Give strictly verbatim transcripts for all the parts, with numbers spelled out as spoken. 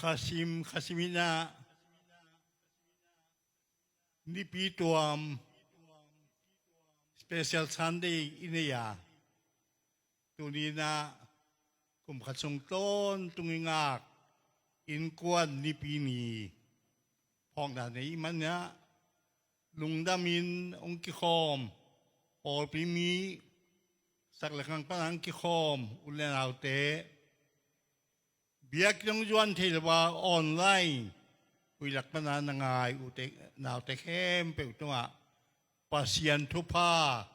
Khasim, Khasim in ah Nipi tuam Special Sunday i nei a, tuni in ah kum khat sung tawntung i ngak innkuan Nipi ni phawkna nei i hih man ah lungdamin hong kikhawm pawlpi mi, sak le khang pan hong kikhawm u le naute, biakinn hong zuan thei lo a online huih lak pan a na ngai u te naute khempeuh tungah Pasian thupha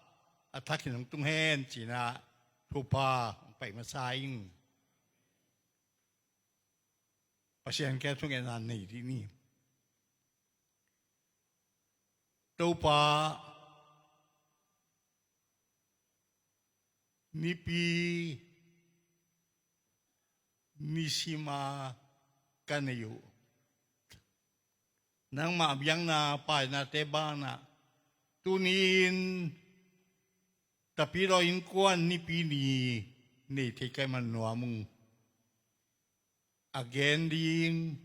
a thakin hong tung hen ci-in ah thupha hong pai masa ing. Pasian kiang thungetna nei dih ni. Topa, Nipi ni sim a ka nei uh nangmah biakna painate banah tuni-in Tapidaw innkuan Nipi ni nei thei ka hih man nuam ung. A gen ding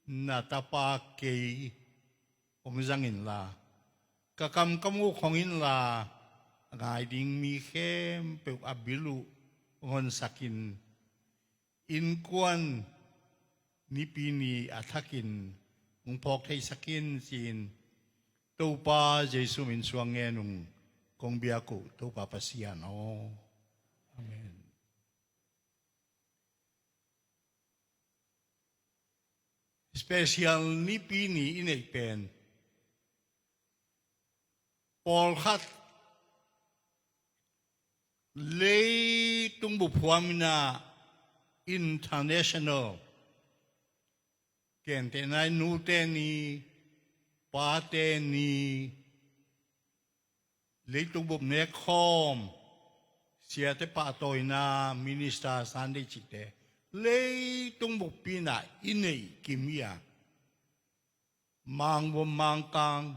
na tapa kei hong zang inla, ka kam ka muk hong inla, a ngai ding mi khempeuh a bil uh hong honsak in, innkuan Nipi ni a thakin hong phawk theisak in ci-in Topa Jesu min suang ngen ung. Kong biak uh Topa Pasian aw. Amen. Special Nipi ni i neih pen pawlkhat leitung bup huam in ah international, gentehna in nute ni, pate ni, leitung bup nekkhawm, siate pahtawina, Minister Sunday cihte leitung buppi in ah i neih kim hi a, Mangvom, Mangkang,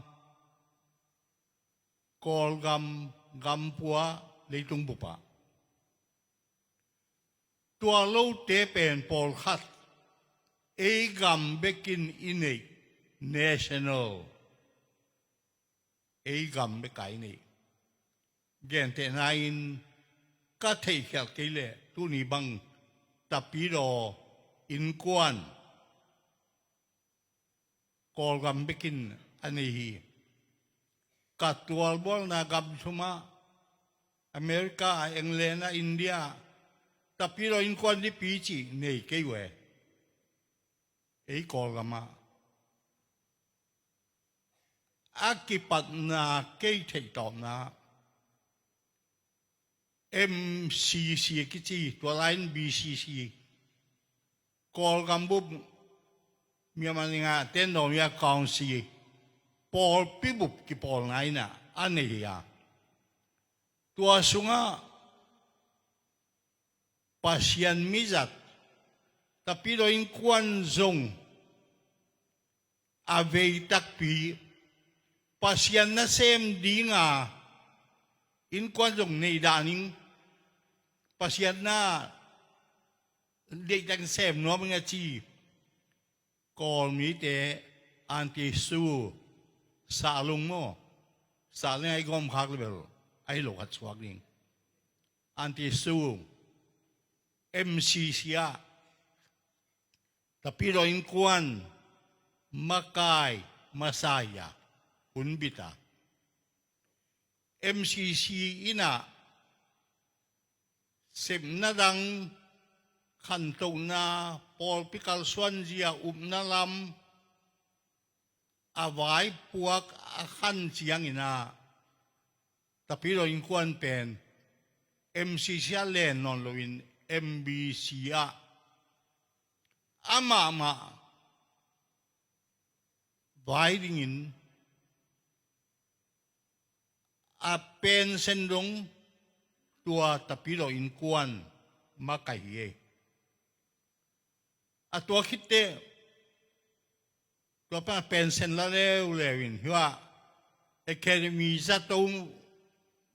Kawlgam, gampua, leitung bup ah. Tua lote pen pawlkhat ei gam bekin i neih, national, ei gam bek a i neih. Gentehna in ka theihkhialh kei leh tuni bang Tapidaw innkuan Kawlgam bekin a nei hi. Ka tualbualna gam thum ah, America ah, England ah, India ah, Tapidaw innkuan Nipi cih nei kei uh e. Ei Kawlgam ah a kipatna kei theihtawpna M C C a kici, tua lai in B C C, Kawlgam bup, Myanmar ning a Tendaw Mya Council, pawlpi bup kipawlna in ah a nei hi a, tua sungah Pasian mizat, Tapidaw innkuan zong a vei takpi Pasian nasem dinga innkuan zong nei dan ing, Pasian na deih takin sem nuam ing a ci. Kawlmite Aunty Sue, Sahlung maw, Sahlung a i gawm khak le bel a hi lo khat suak ding. Aunty Sue, M C C ah Tapidaw innkuan makai masa hi a, hun bit a, M C C in ah sepna dang, khantohna, pawlpi kalsuanzia upna lam a vaipuak a khan ciangin ah Tapidaw innkuan pen M C C ah len nawn loin M B C ah amahmah vai dingin a pension dong tua Tapidaw innkuan makai hi ei. A tua khitteh tua pan a pension la leuleu in hih ah academy zato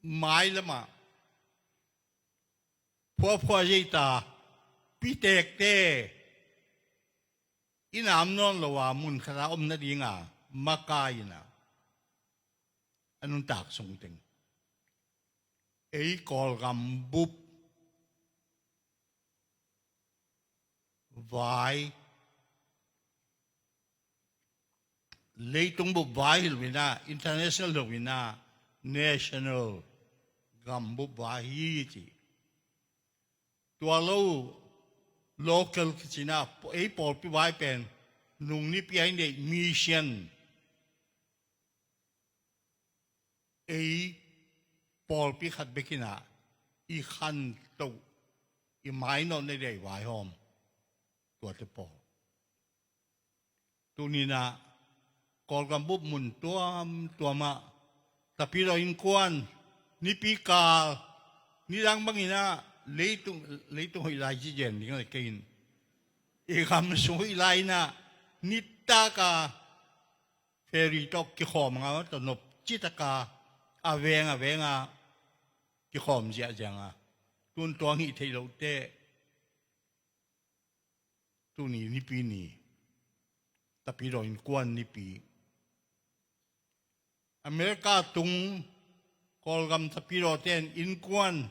mailamah phuaphua zeita pitekte i nam nawn lo a mun khat a om nadinga makai in a, a nuntak sung teng ei Kawlgam bup vai, leitung bup vai hi lo in a, international lo in a, national gam bup vai hi ci. Tua lo local kici in a, ei pawlpi vai pen nung nipi a i neih mission, ei pawlpi khat bek in a i khantoh, i mainawt nading a i vaihawm tuate pawl. Tuni in a Kawlgam bup mun tuamtuam ah Tapidaw innkuan nipi kal, nidang bang in a leitung, leitung hoih lai ci gen ding a le kei in, i gam sung hoih lai in a nitak a ferry tawh kikhawm a, tawh nop citak a, a veng a veng a kikhawm ziahziah a, tun tua hong hih theih loh teh tuni nipi ni Tapidaw innkuan nipi. America tung Kawlgam Tapidaw ten innkuan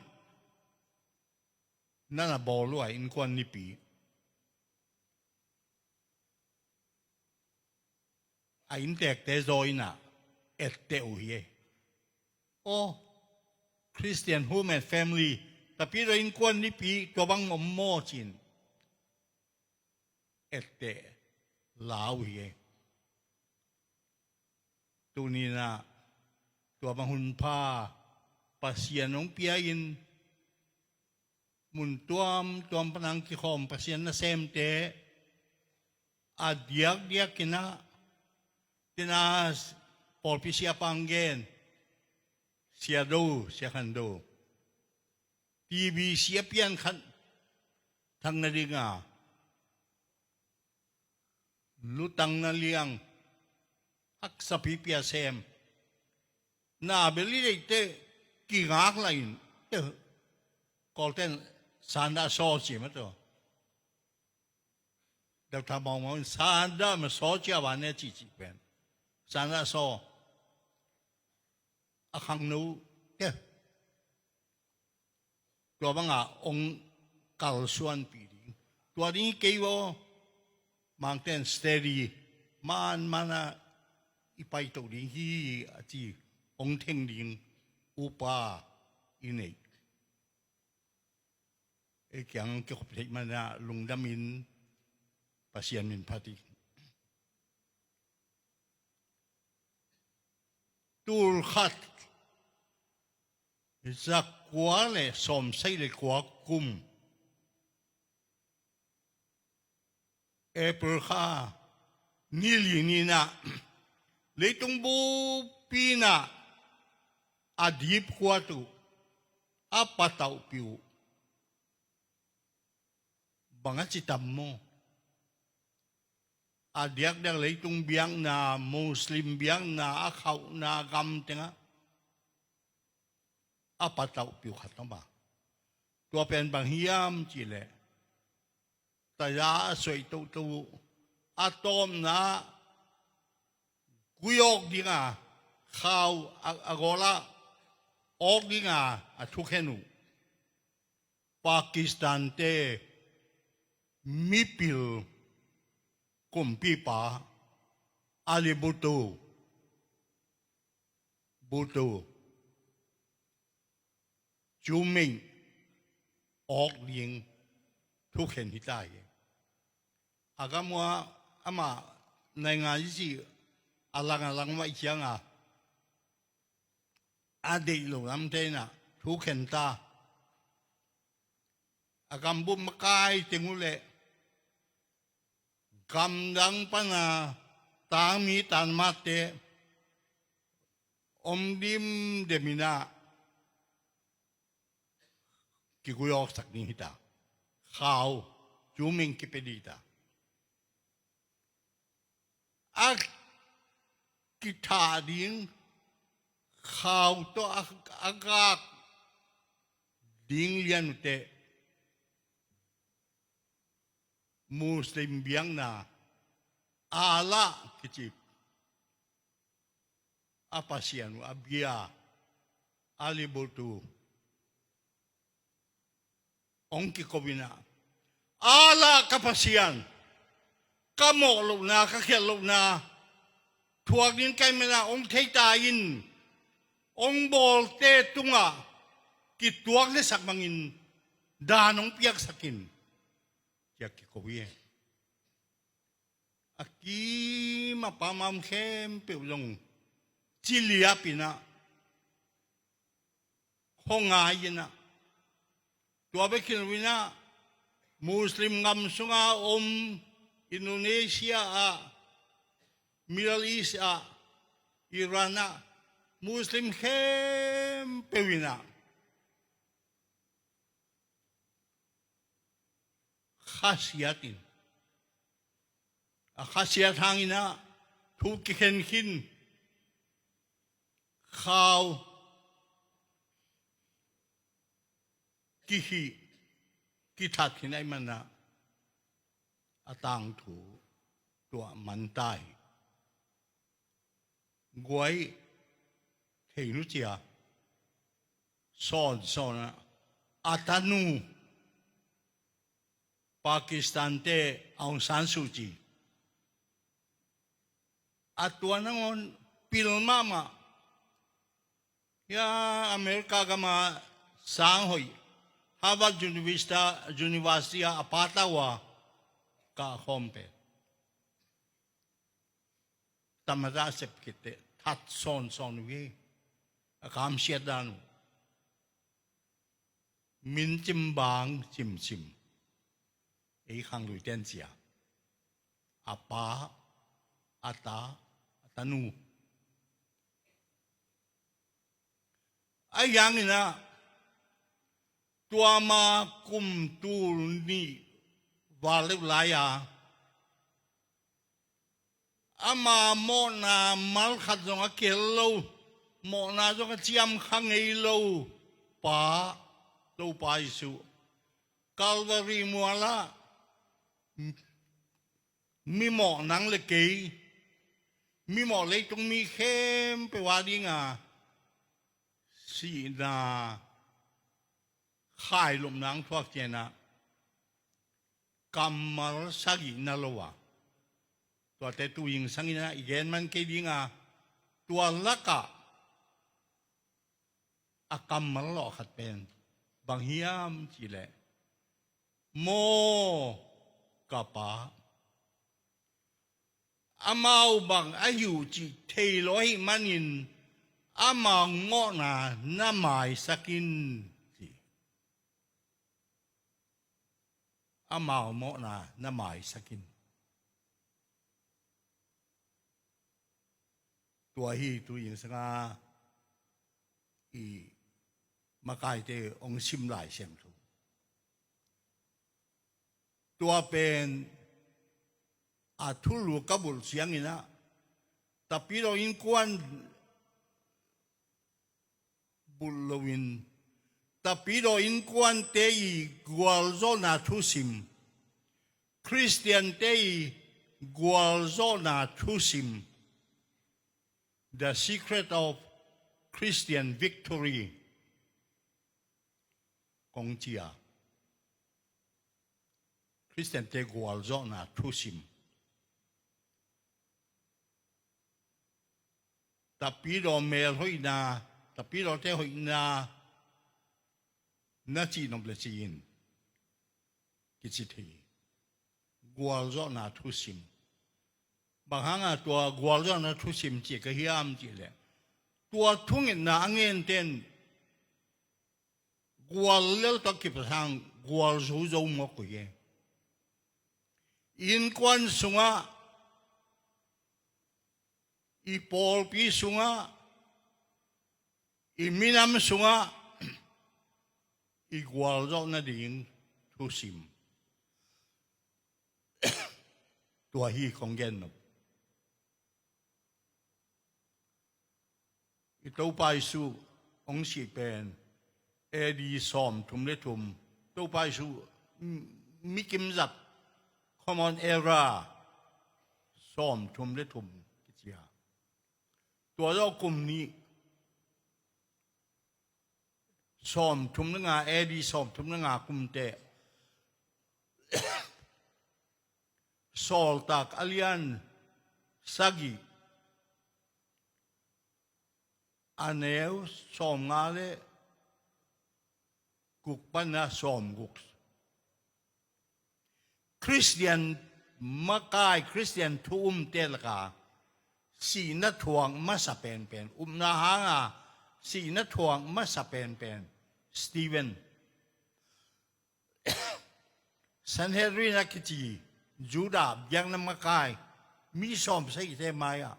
na na bawl uh a, innkuan nipi a inntekte zaw in a etteh uh hi. Aw, Christian Home and Family, Tapidaw innkuan nipi tua bang om maw ci-in etteh la uh hi. Tuni in a tua bang hun pha Pasian hong pia in, mun tuamtuam pan a kikhawm Pasian nasemte a diakdiak in a, tena pawlpi siapa hong gen, Sia Do, Sia Khan Do, T B C a pian khat thak nading a lutang na liang, haksa pipi a sem, na bel i deih teh kingak lai in, Kawlten sanda saw ci mah tawh, Doctor Mawng Mawng in sanda mah saw ci a, van ne cihcih pen sanda saw a khangno, tua bang a hong kalsuanpih ding, tua ding hi kei aw, Mangten steady, man man a i paito ding hi a ci, hong theng ding upa i neih. Ei kiang kikhop theih man a lungdam in, Pasian min phat in. Tul khat zakua le sawmsagih le kua kum April kha ni li ni in a, leitung bup in a a dipkuat uh, a patauhpih uh bang a ci tam maw? A diakdiak leitung biakna, Muslim biakna, a khauhna gam tengah a patauhpih uh khat om a, tua pen bang hiam cih leh, taya a suaih toto uh, a tawpna gui awk ding a, khau a, a gawlah awk ding a, a thukhen uh Pakistan-te mipil kumpipa Ali Bhutto, Bhutto, Cu Ming awk ding thukhen hi ta hi. A gam uh ah amah naingan i cih a lang a lang mah i ciang a, a deih lo lamte in a thukhen ta. A gambup makai teng uh leh gamdang pan a tangmi tanmatte om dimdem in a kigui awksak ding hi ta. Khau, Cu Ming kipia ding hi ta. A kithah ding, khau tawh a, a gak ding lian uh teh Muslim biakna Allah kici a pasian uh, a bia, a libultu hong kiko in ah, Allah ka Pasian, ka mawh lohna, ka khialh lohna thuak ding ka hih manin ah hong thei ta in, hong bawlte tungah kituak lesak bangin dan hong piaksak in, ci-a kiko hi. A kim a pam a om khempeuh zong ci liap in ah, khua ngai in ah, tua bek hi lo in ah, Muslim gam sunga om Indonesia ah, Middle East ah, Iran ah, Muslim khempeuh in ah khasiat in, a khasiat hangin ah thu kikhen khin, khau kihih, kithat khin ahih manin ah, a tangthu tuah man ta hi. Guai thei nu cia, sawnsawn ah, a tanu, Pakistan te Aung San Suu Kyi, a tua nangawn pil mahmah, hia America gama sang hoih, Harvard University, University ah a pa tau a kah khawm pen, tamada sep khit teh that sawnsawn uh hi. A kamsiat dan uh, min cim bang cimcim, ei khangluite in cia, a pa, a ta, a tanu. Ahi hangin ah, tua ma kum tul nih val deuh lai-a, ama mawhna mal khat zong a kihel lo, mawhna zong a ciam kha ngei lo pa, Topa Jesuh, Calvary mualah, mi mawh nang le kei, mi mawh leitung mi khempeuh a dinga sihna khailumna hong thuak ciangin ah, kammal sagih na lo a, tuate tu zingsang in ah i gen man kei ding a, tua lakah a kammal lawh khat pen bang hiam cih leh, maw ka Pa, amau bang ahi uh cih thei lo ahih manin, amau mawhna na maisak in, ci. Amau mawhna na maisak in. Tua hi tu zingsang a i makaite hong sim Lai Siangtho. Tua pen a thulu ka bulh ciangin ah, Tapidaw innkuan bulh loin, Tapidaw innkuante i gualzawhna thusim, Khristiante i gualzawhna thusim, The Secret of Christian Victory, kong ci a, Khristiante gualzawhna thusim. Tapidaw mel hoihna, Tapidawte hoihna na cihnop le ci-in kici thei hi. Gualzawhna thusim. Bang hanga tua gualzawhna thusim ci ka hiam cih leh, tua thungetna a ngente in gual lel tawh kipia hang gualzo zo mawk uh hi. Innkuan sungah, i pawlpi sungah, i minam sungah i gualzawh nading thusim. Tua hi kong gen nop. I Topa Jesuh hong sih pen A D sawm thum le thum, Topa Jesuh, m-, mi kimzat, Common Era, sawmthum le thum kici a. Tua zawh kum nih, sawmthum le nga, A D sawmthum le nga kumte, Sawltak a lian sagih, a neu sawmnga le guk pana sawmguk. Khristian makai, Khristian thu umte laka sihna thuak masa penpen, upna hanga sihna thuak masa penpen Stephen. Sanhedrin a kici Judah biakna makai mi sawmsagihte mai-ah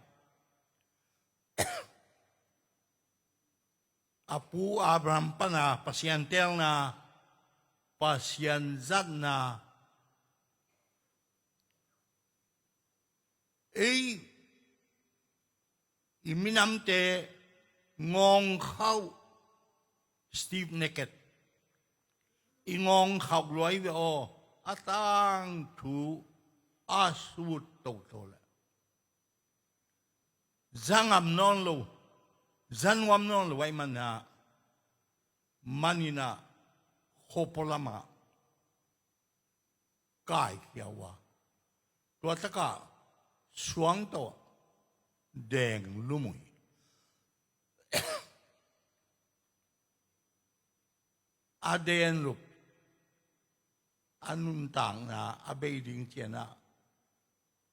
a pu Abraham pana Pasian teelna, Pasian zatna, ei i minamte ngawngkhauh, stiff necked, i ngawngkhauh lua hi ve aw, a tangthu a sut toto le za ngam nawn lo, za nuam nawn lo ahih manin ah, manin ah khuapua lamah kaikhia uh a, tua takah suang tawh deng lum uh hi. A deng lum, a nuntakna a bei ding ciangah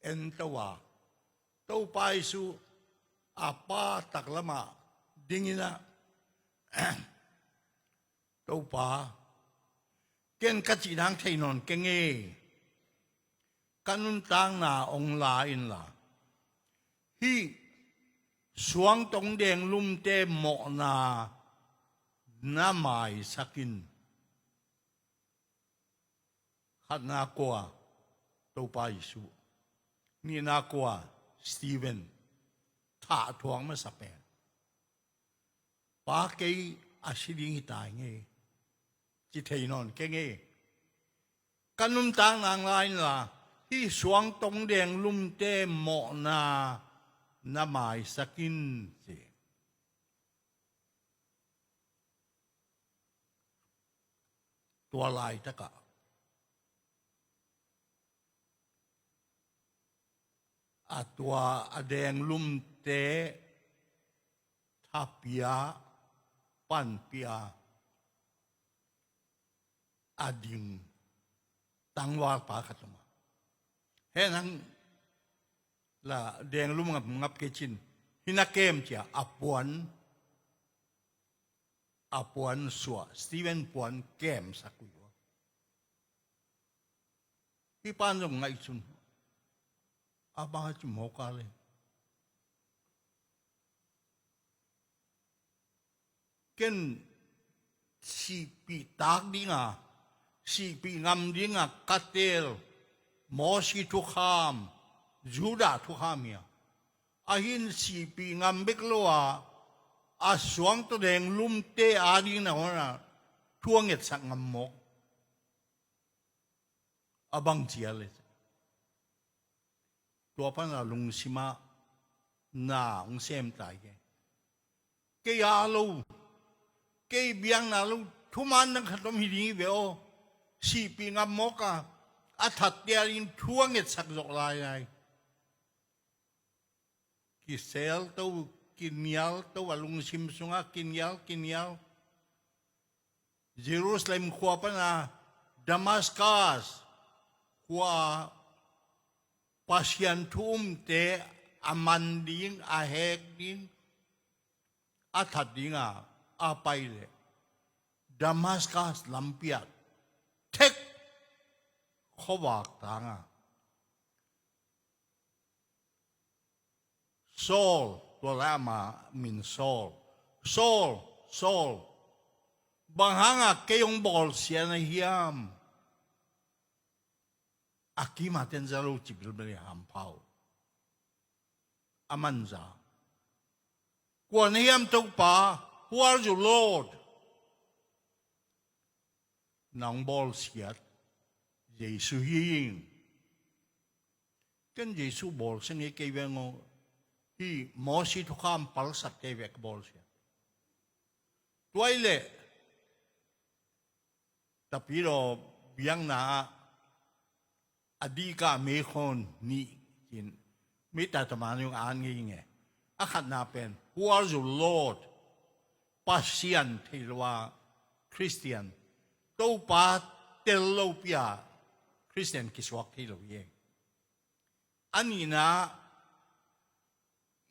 en to a, Topa Jesuh a pa taklamah dingin ah, Topa, ken ka cih nang thei nawn keng e, ka nuntakna hong la inla, hih suang tawh deng lumte mawhna na maisak in. Khatna kua, Topa Jesuh. Nihna kua, Stephen. Thah thuak masa pen. Pa, kei a si ding hi ta ing e, ci thei nawn keng e. Ka nuntakna hong la inla, hih suang tawh deng lumte mawhna na maisak in, ci. Tua laitakah a tua a deng lumte thapia, panpia a ding tangvalpa khat om a, he nang la deng lum ngap, ngap kei cin, hi na kem, ci a, a puan, a puan suah, Stephen puan kemsak uh hi. Hih pan zong ngaihsun, a bang a ci mawk a le, ken sihpih tak dinga, sihpih ngam dinga ka teel Mosi thukham, Judah thukham hi a, ahi in sihpih ngam bek lo a, a suang tawh deng lumte ading na hona thu a ngetsak ngam mawk a bang ci a le, tua pana lungsimah na hong sem ta hi ke. Kei a lo, kei biakna lo, thuman dang khat om hi ding hi ve aw. Sihpih ngam mawk a, a thatte ading thu a ngetsak zawh lailai. Kisel to, kinial to, a lungsim sungah kinial, kinial. Jerusalem khua pana Damascus khua, Pasian thu umte a man ding, a hek ding, a that dinga a pai leh, Damascus lampi ah thek, khuavak tangah Saul, tua lai ama min Saul. Saul, Saul, bang hanga kei hong bawlsia na hiam? A kima ten za lo ci bilbel hi, hampha uh. A man za. Kua na hiam Topa? Who are you, Lord? Nang bawlsiat Jesu hi ing, Ken Jesu bawlsia ngei kei ve ngawng. Hih Mosi thukham palsak kei ve ka bawlsia. Tua ahih leh Tapidaw biakna ah a dika meikhawn nih ci-in mi tataman zong an ngei nge. A khatna pen, "Who are you, Lord?" Pasian thei lo a Khristian, Topa tel lopi a Khristian kisuak thei lo hi. A nihna,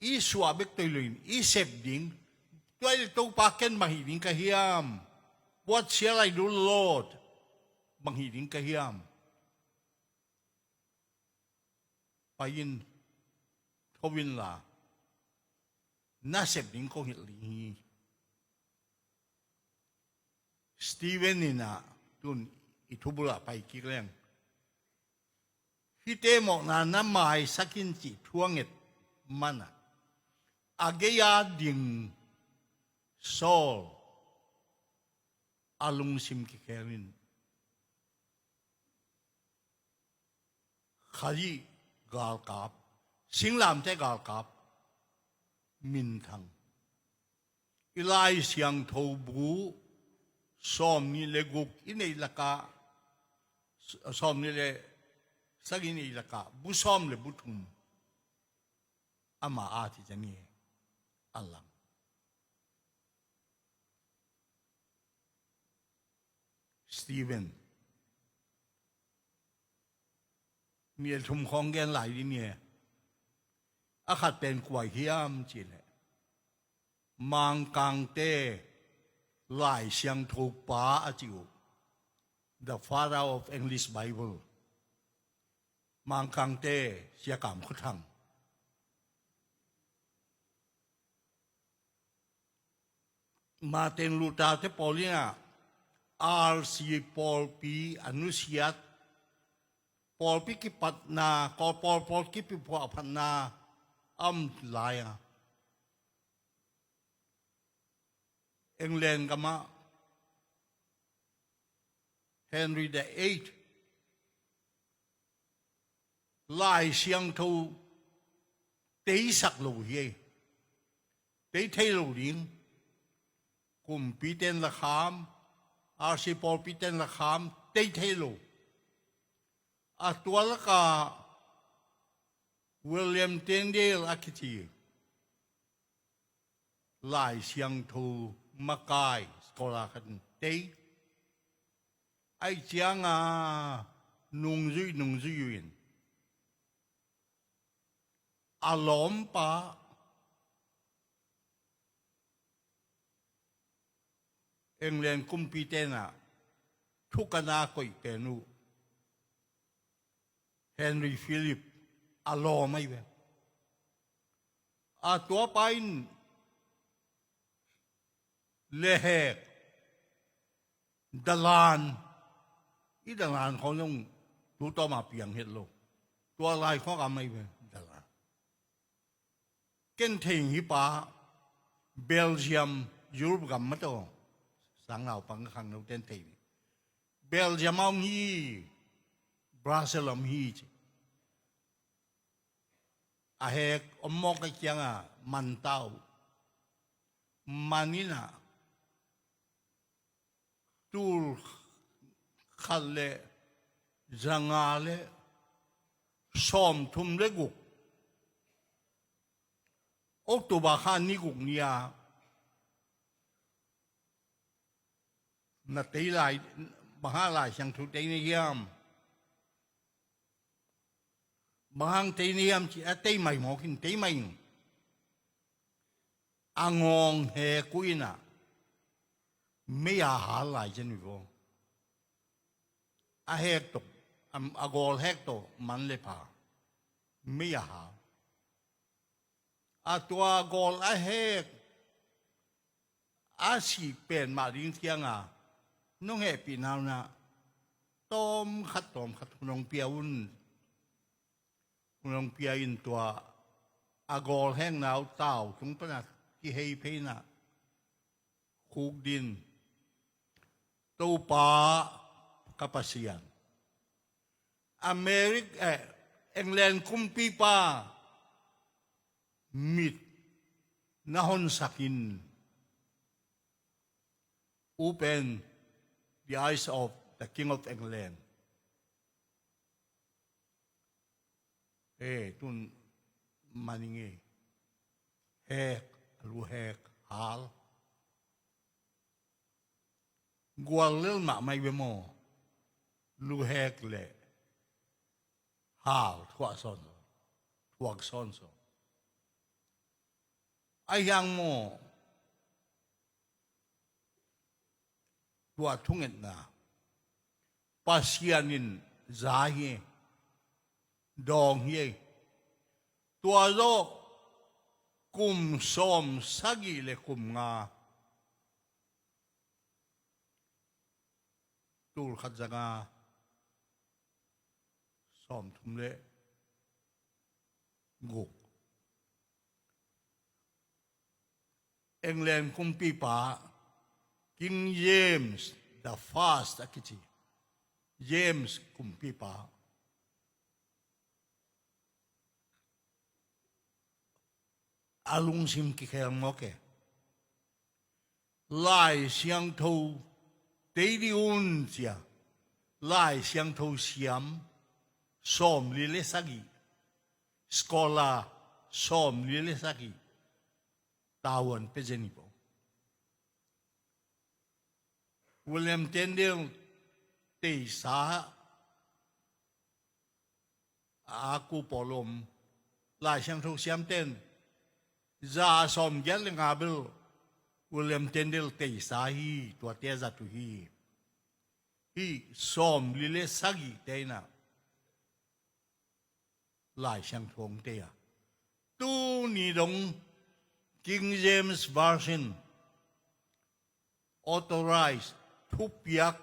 i suah bek toi loin i sep ding. Tua ahih leh Topa, ken bang hih ding ka hiam? What shall I do, Lord? Bang hih ding ka hiam? Pai in, tho inla, na sep ding kong hilh ding hi. Stephen in ah, tun i thubul ah pai kik leng, hihte mawhna na maisak in cih thu a nget man a, a gei-a ding Saul a lungsim kikhel in, Khazih galkap, singlamteh galkap minthang, i Lai Siangtho bu sawmnih le guk i neih lakah, sawmnih le sagih i neih lakah bu sawm le bu thum ama a ci ciang hi. A lang Stephen, nih le thum khawng gen lai ding hi. A khat pen kua hiam cih leh, Mangkangte Lai Siangtho pa a ci uh, the father of English Bible, Mangkangte Sia Kam Khua Thang. Martin Luther te pawl in ah R C pawlpi a nusiat, pawlpi kipatna, kawl pawl, pawl kipi phuah phatna a om lai a, England gamah Henry the Eighth Lai Siangtho teisak lo hi. Tei thei lo ding. Kumpite'n la kham, R C pawlpite'n la kham, tei thei lo. A tua lakah William Tyndale a kici Lai Siangtho makai scholar khat in tei. Ahih ciangin nungzui nungzui uh in, a lawmpa, England kumpite'n ah thukan a koih pen uh Henry Philip a lawm ahi ve. A tuapa in lehhek, dalan, i dalan khawng zong tu tawm a piang het lo. Tua lai khawng a om ahi ve, dalan. Ken thei hi pa, Belgium, Europe gam mah tawh, sang naupang khangnote'n thei hi. Belgium a om hi, Brussels a om hi ci. A hek om mawk a kiangah man ta uh. Man in ah tul khat le zanga le sawmthum le guk, October kha ni guk ni-a na tei lai, bang hang Lai Siangtho tei na hiam? Bang hang tei na hiam ci a, tei mai mawk in, tei mai in. A ngawng hek uh in ah mei a hal lai ciang uh hi vaw. A hek tawh, a, a gawl hek tawh man le pha, mei a hal. A tua gawl a hek a sih pen mah ding ciangin nong hehpihna un ah tawmkhat tawmkhat hun hong pia un. Hun hong pia in tua a gawl hekna uh tau tung pan a kihei phei in ah khukdin, Topa ka Pasian, Americ-, eh, England kumpipa mit na honsak in, open the eyes of the King of England. Eh, tun maning e. Hek, a lu hek, hal. Gual lel mahmah i ve maw. Lu hek le hal thuak sawnsawn. Thuak sawnsawn. Ahi hang maw, tua thungetna Pasian in za hi, dawng hi. Tua zawh kum sawm sagih le kum nga, tul khat za nga sawmthum le guk, England kumpipa, King James the First a kici, James kumpipa, a lungsim kikhel mawk e. Lai Siangtho tei dih un ci-a Lai Siangtho siam sawmli le sagih, scholar sawmli le sagih, tavuan pia zen hi po. William Tyndale teisa a ku pawlom Lai Siangtho siamten za sawmgiat le nga bel William Tyndale teisa hi, tuate a zat uh hi. Hih sawmli le sagihte in ah Lai Siangtho hong tei a, tuni dong King James Version, authorized, thupiak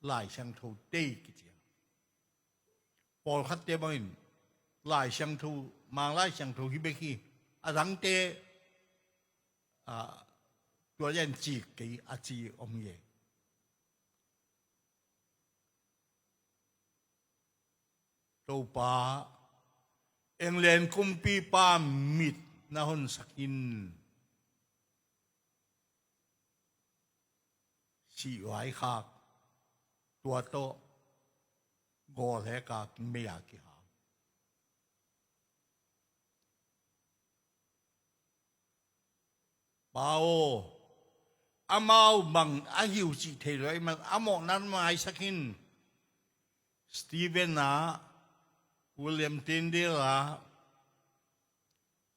Lai Siangtho tei kici a. Pawlkhatte bangin Lai Siangtho, Mang Lai Siangtho hi bek hi, a dangte, ah, tua lian cik kei a ci om hi e. Topa, England kumpipa mit na honsak in, sihvai khak, tua tawh gawlhek a mei a kihau. Pa aw, amau bang a hi uh cih thei lo ahih man a mawhna maisak in, Stephen ah, William Tyndale ah,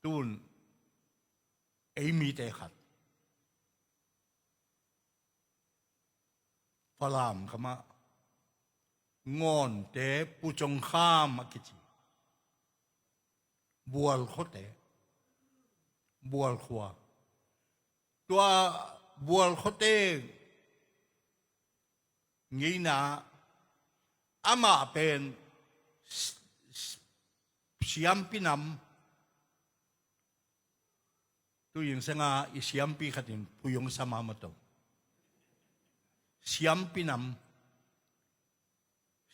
tun ei mite khat Falam gamah Ngawnte Pu Cong Kham a kici, Bual khuate, Bual khua. Tua Bual khuate ngeina amah pen s-, s-, siampi nam, tu in sanga i siampi khatin pui hong sam a maw to. Siampi nam,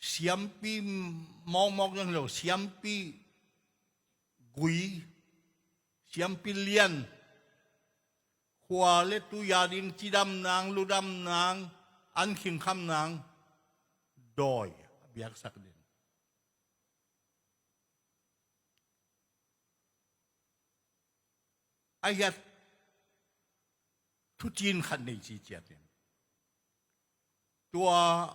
siampi mawkmawk zong hi lo, siampi gui, siampi lian, khua le tui a ding cidam nang, ludam nang, an khingkham nang, dawi a biaksak den. A hiat thucin khat nei ci ciat in, tua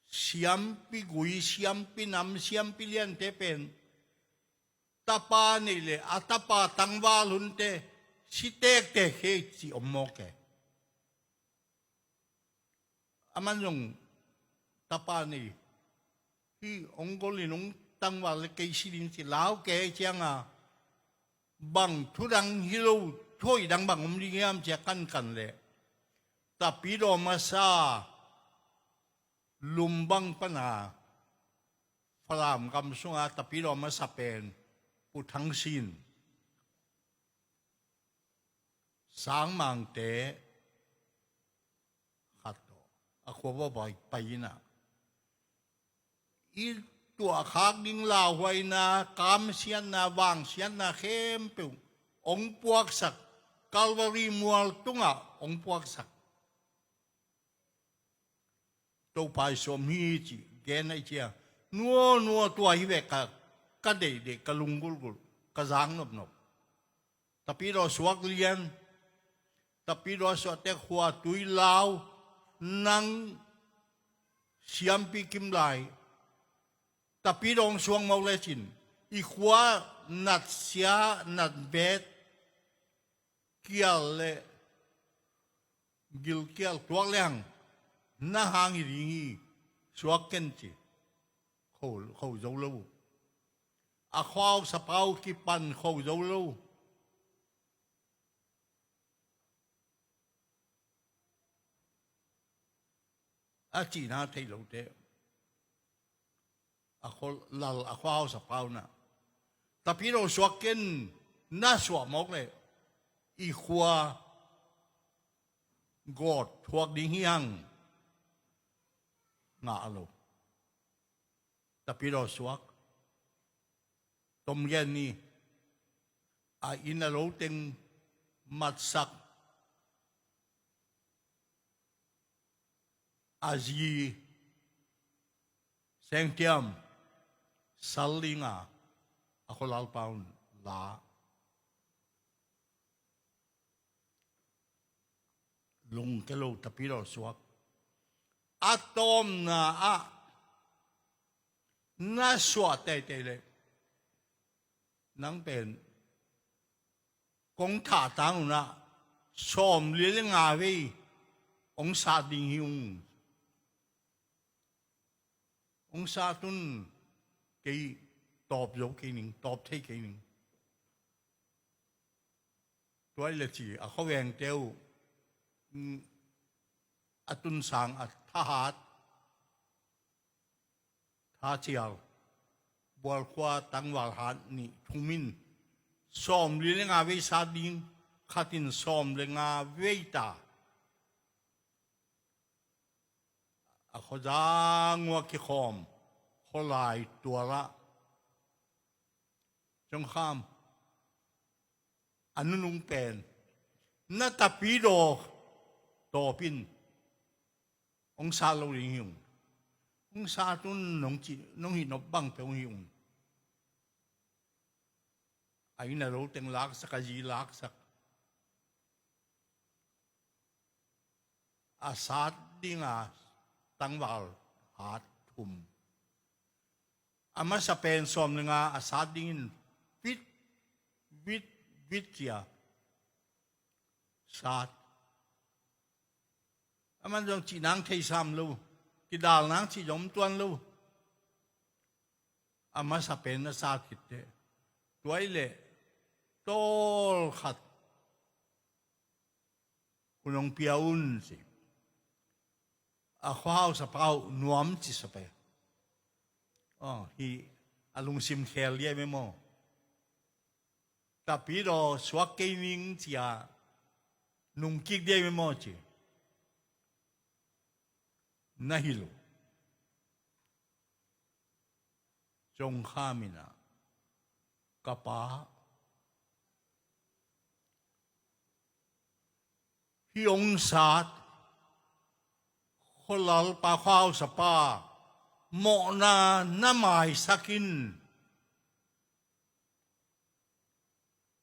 siampi gui, siampi nam, siampi liante pen tapa nei le a tapa tangval hunte si tektek hi ci om mawk e. Aman zong tapa nei hi, hong gol in hong tangval le kei si ding ci lau kei cianga, bang thu dang hi lo, thu hoih dang bang om ding hiam cia kankan le tapidaw masa Lumbang pana Falam gam sunga tapidaw masa pen Pu Thang Sin, Sangmangte khat tawh a khua va pai, pai in ah, i tuahkhak ding lauhuaina, kamsiatna, vangsiatna khempeuh hong puaksak, Calvary mual tungah hong puaksak Topa i suam hi cih gen ahi cia. Nuanua tua hi ve ka, ka deihdeih, ka lunggulhgulh, ka zak nopnop. Tapidaw suak lian, tapidaw suahte khua tui lau, nang siampi kimlai, tapidaw suak mawk lecin, i khua natsia, natbet, kial le gilkial tuak leng, na hang hi ding hi, suak ken ci. Kho, kho zo lo. A khuau sapau kipan kho zo lo. A cihna thei lote. A khua lal, a khuau sapau na. Tapidaw suak ken, na suah mawk le. I khua gawt thuak ding hi hang. Ngah lo. Tapidaw suak. Tom gen ni. A inn a lo teng matsak. A zi sengtiam sal dinga a khualalpa un la. Lungke lo tapidaw suak. A tawpna ah na suah teitei le nang pen kong thah tang un ah sawmli le nga vei hong sat ding hi ung. Hong sat un, kei tawp zo kei ning, tawp thei kei ning. Tua i le ci a khuavengte uh, mm, a tunsang a thahat, thacial, bualkhua tangval hat nih thum in sawmli le nga vei sat ding, khat in sawm le nga vei ta. A khuazang uh a kikhawm khualai tualah Congkham, a nunung pen na tapidaw tawp in hong sat lo ding hi ung. Hong sat un, nong ci, nong hih nop bang peuh hong hih un. A inn a lo teng laksak, a zi laksak. A sat dinga tangval hat thum. A masa pen sawm le nga a sat dingin vit, vit, vit cia sat. Aman zong cih nang thei sam lo, kidal nang cih zong om tuan lo. A masa pen a sat khit teh, tua i leh tawlkhat hun hong pia un ci. A khuahau sapa uh nuam ci sa pen. Aw, hih a lungsim khel dia memaw. Tapidaw suak kei ning cia nungkik dia memaw ci. Na hi lo. Congkham in ah, ka pa, hih hong sat khualalpa, khuahau sapa mawhna na maisak in.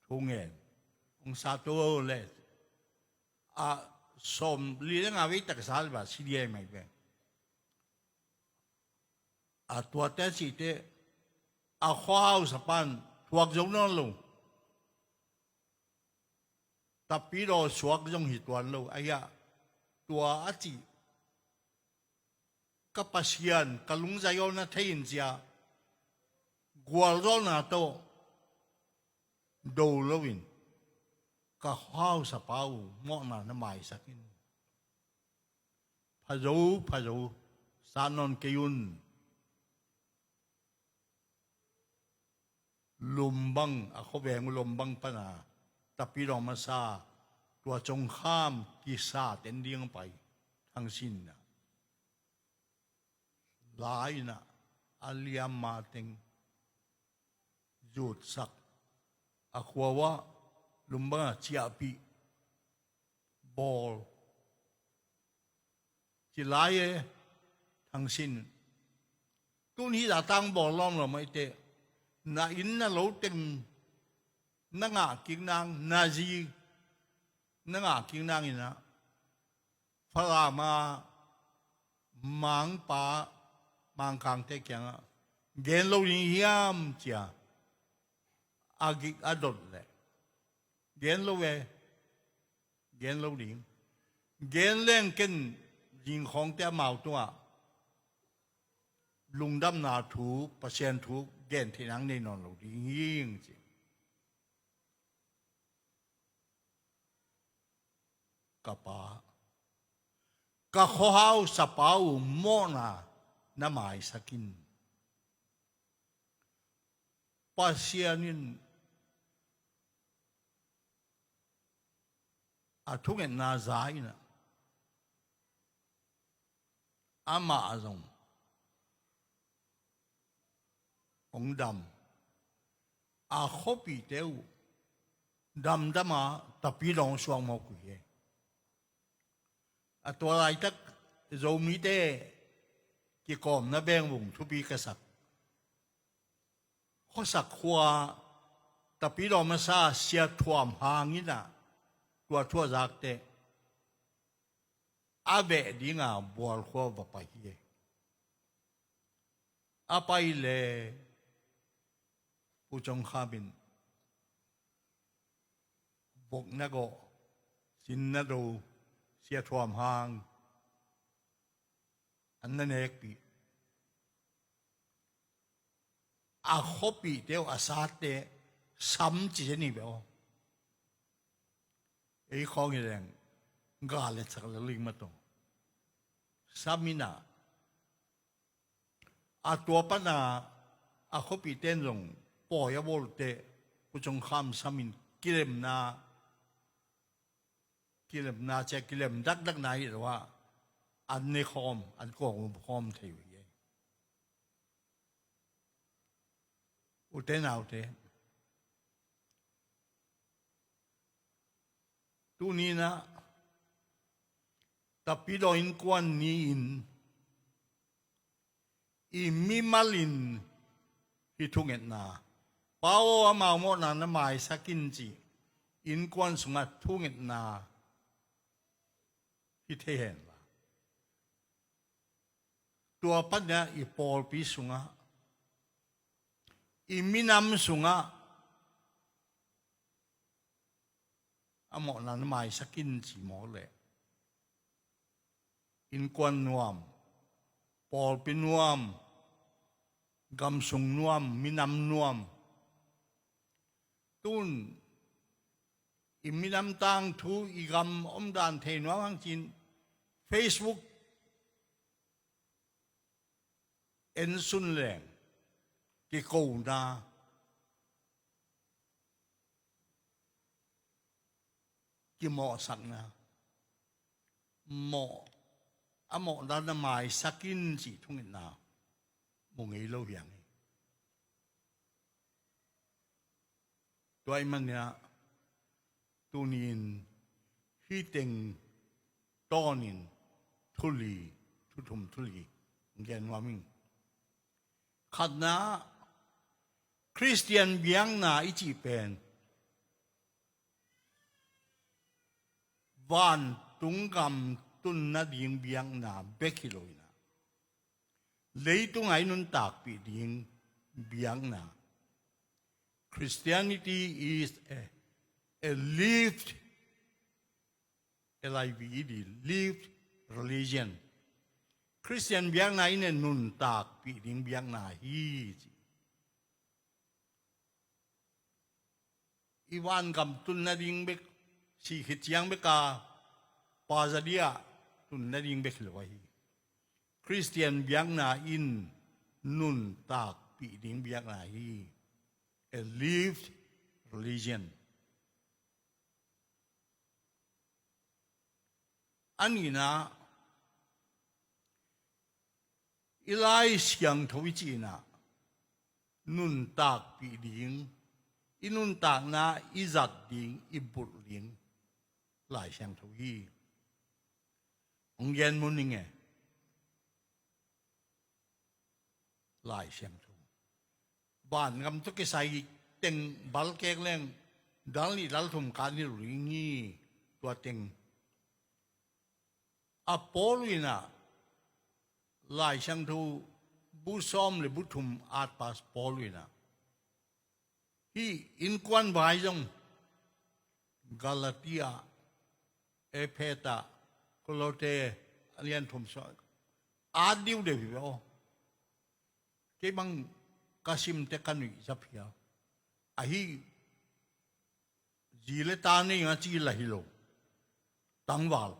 Thu ngen. Hong sat uh le, a, sawmli le nga vei tak sat le ba si dia mai ve. A tuate cihte a khuahau sapan thuak zo nawn lo. Tapidaw suak zong hi tuan lo. Ahi ah, tua a cih, ka Pasian, ka lungzai aw na thei in cia, gualzawhna tawh do loin ka khuahau sapa uh mawhna na maisak in. Pha zo, pha zo, sat nawn kei un. Lumbang, a khuaveng uh Lumbang pana tapidaw masa, tua Congkham kisa ten ding a pai, Thangsin ah. Lai in ah, a liamma teng zutsak, a khua uah lum bangah ciahpih bawl ci lai e. Thangsin, tun hih a tang bawl lawmlawm a i teh, na inn na lo teng na ngah kik nang, na zi na ngah kik nang in ah, Falam a Mangpa, Mangkangte kiangah gen lo ding hiam cia a gik a dot leh, gen lo e, gen lo ding. Gen leng ken zingkhawngte amau tungah lungdamna thu, Pasian thu gen theih nang nei nawn lo ding hing ci. Ka pa, ka khuahau sapa uh mawhna na maisak in. Pasian in a thungetna za in ah, amah zong hong dam, a khuapihte uh damdam a, tapidawng suak mawk uh hi. A tua laitak Zomite kikawmna bengvung thupi ka sak, khuasak khua, tapidawng masa Sia Thuam Hang in ah tua thu a zak teh, a veh dinga Bual khua va pai hi. A pai leh Pu Cawng Kham in vok na gawh, sin na do, Sia Thuam Hang an na nekpih. A khuapihte uh, a sate sam ci zen hi beh aw. Ei khawng hi leng ga le chak le ling mataw. Sam in ah, a tua pan a, a khuapihte in zong pawi a bawl teh, Pu Cawng Kham sam in kilemna, kilemna cia kilem dakdakna hi lo a, an ne khawm, an kuang um khawm thei uh hi. Ute naute, tuni in ah tapidawng innkuan ni-in i mimal in hih thungetna, Pa aw, amau mawhna na maisak in cih innkuan sungah thungetna hi thei hen la, tua pan ah i pawlpi sungah, i minam sungah a mawhna na maisak in ci mawk leh, innkuan nuam, pawlpi nuam, gamsung nuam, minam nuam. Tun i minam tangthu, i gam omdan thei nuam hang ci-in Facebook en sun leng kikona, kimawhsakna, mawh, a mawhna na maisak in cih thungetna mu ngei lo hi hang hi. Tua ahih manin ah tuni-in hih teng tawnin thu li, thu thum thu li gen nuam ing. Khatna, Khristian biakna i cih pen vantung gam tun nading biakna bek hi lo in ah, leitung a i nuntakpih ding biakna. Christianity is a, a lived, L I V E D, lived religion. Khristian biakna in a nuntakpih ding biakna hi ci. I vangam tun nading bek, sih khit ciang bek a, pazadi ah tun nading bek hi lo ahi. Khristian biakna in nuntakpih ding biakna hi. A lived religion. A nihna, I Lai Siangtho i cihna nuntakpih ding, i nuntakna i zat ding, i bulh ding Lai Siangtho hi. Hong gen mun ning e. Lai Siangtho. Vangam tawh kisai teng balkek leng dal nih dal thum kan hi lo ding hi. Tua teng a Paul in ah, Lai Siangtho bu sawm le bu thum at pa Paul in ah, hih innkuan vai zong Galatia, Efesa, Kolose, a lian thum sawm, at diudeu hi ve aw. Kei bang ka simte ka nuih zap hi a. Ahi, zi le ta nei nga ci la hi lo. Tangval.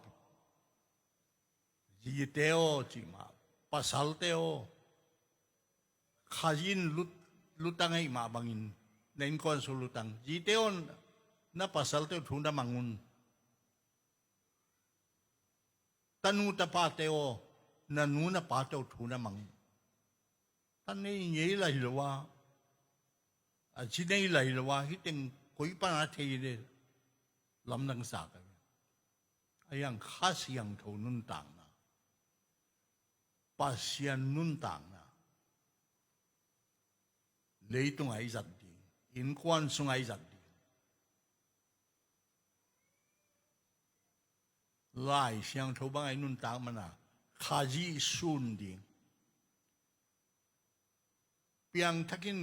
Zite aw cih mah, pasalte aw. Khazih in lut, lutang ahih mah bangin, na innkuan sung lutang. Zite aw, na pasalte uh thu na mang un. Tanu tapate aw, na nu na pate uh thu na mang un. Ta nei ngei la hi lo a, a ci nei la hi lo a, hih teng koi pan a thei le lamdang sa ka. A hiang Kha Siangtho nuntakna, Pasian nuntakna, leitung a i zat ding, innkuan sung a i zat ding. Lai Siangtho bang a i nuntak man a, Khazih sun ding. Piangthak in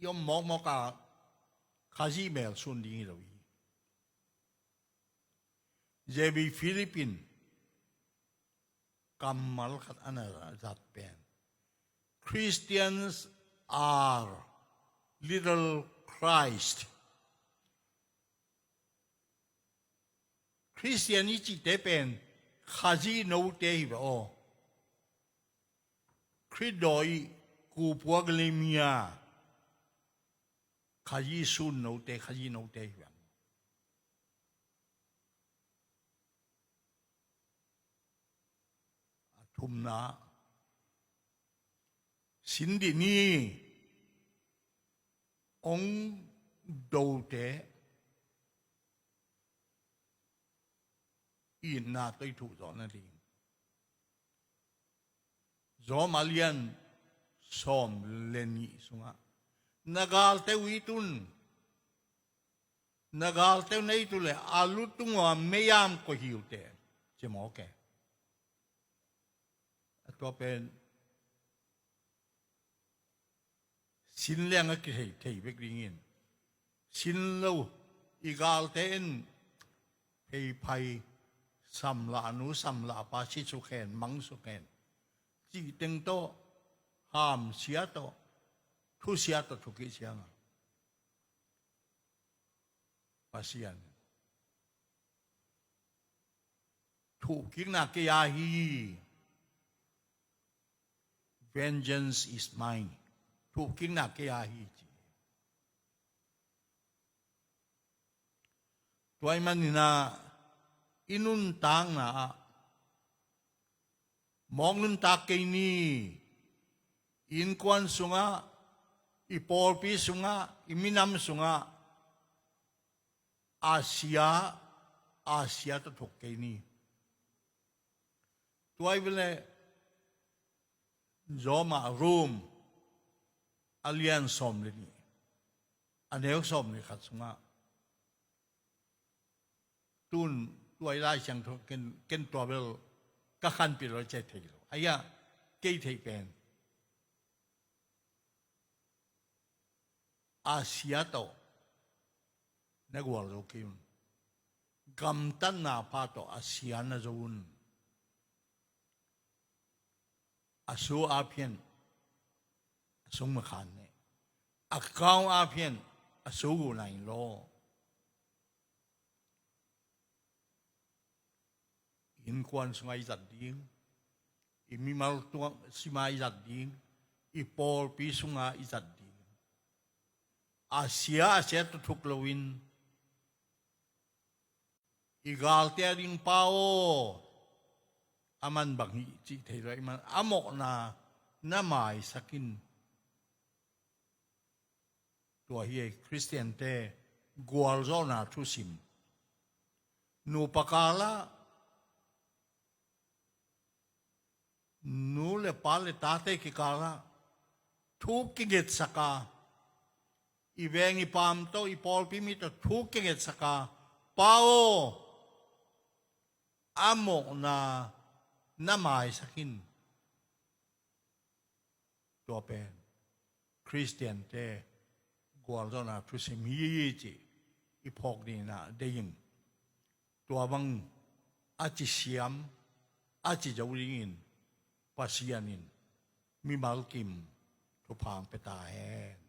i om mawkmawk a, Khazih mel sun ding hi lo hi. J B Philip in kammal khat a na zat pen, Christians are little Christ. Khristian i cihte pen Khazih note hi ve aw. Khrih dawi kupuak le mi a Khazih sun note, Khazih note hi ve. A thumna, sin dih ni, hong dote itna tawh i thuh zawh nading. Rom a lian sawm le nih sungah, na galte uh it un, na galte uh na it uh leh a lutung uh a mei-am koih hi uh teh, ci mawk e. A tua pen sin leng a kithei thei bek dingin, sin lo, i galte in pheiphai, samlahnu samlahpa si sukhen, mang sukhen, cih teng tawh, hamsia tawh, thusia tawh thukik ciangah Pasian, thuhkikna kei a hi. Vengeance is mine. Thuhkikna kei a hi, ci. Tua ahih manin ah, i nuntakna ah, mawk nuntak kei ni, i innkuan sungah, i pawlpi sungah, i minam sungah, a sia, a sia tawh thuk kei ni. Tua i ve leh Rom ah, Rom a lian sawm le nih, a neu sawm le khat sungah, tun tua i Lai Siangtho ken, ken tua bel ka khanpih lo, cia thei lo. Ahi a, kei theih pen a sia tawh na gualzo kei un. Gamtatna pha tawh a sia na zo un. A su a phian, a sung makhan ne. A kau a phian, a su gu nai lo. Innkuan sungah i zat ding, i mimal tuak sima i zat ding, i pawlpi sungah i zat ding. A sia a sia tawh thuk loin, i galte a ding pa aw, a man bang hi cih thei lo ahih man a mawhna na maisak in. Tua hi ei, Khristiante gualzawhna thusim. Nupa kalah, nu le pa le tate kikalah thu kingetsak a, i veng i paam tawh, i pawlpi mi tawh thu kingetsak a, Pa aw, a mawhna na maisak in. Tua pen Khristiante gualzawhna thusim hi cih i phawk ding a deih ing. Tua bang a ci siam, a ci zo dingin Pasian in mimal kim thupha hong pia ta hen.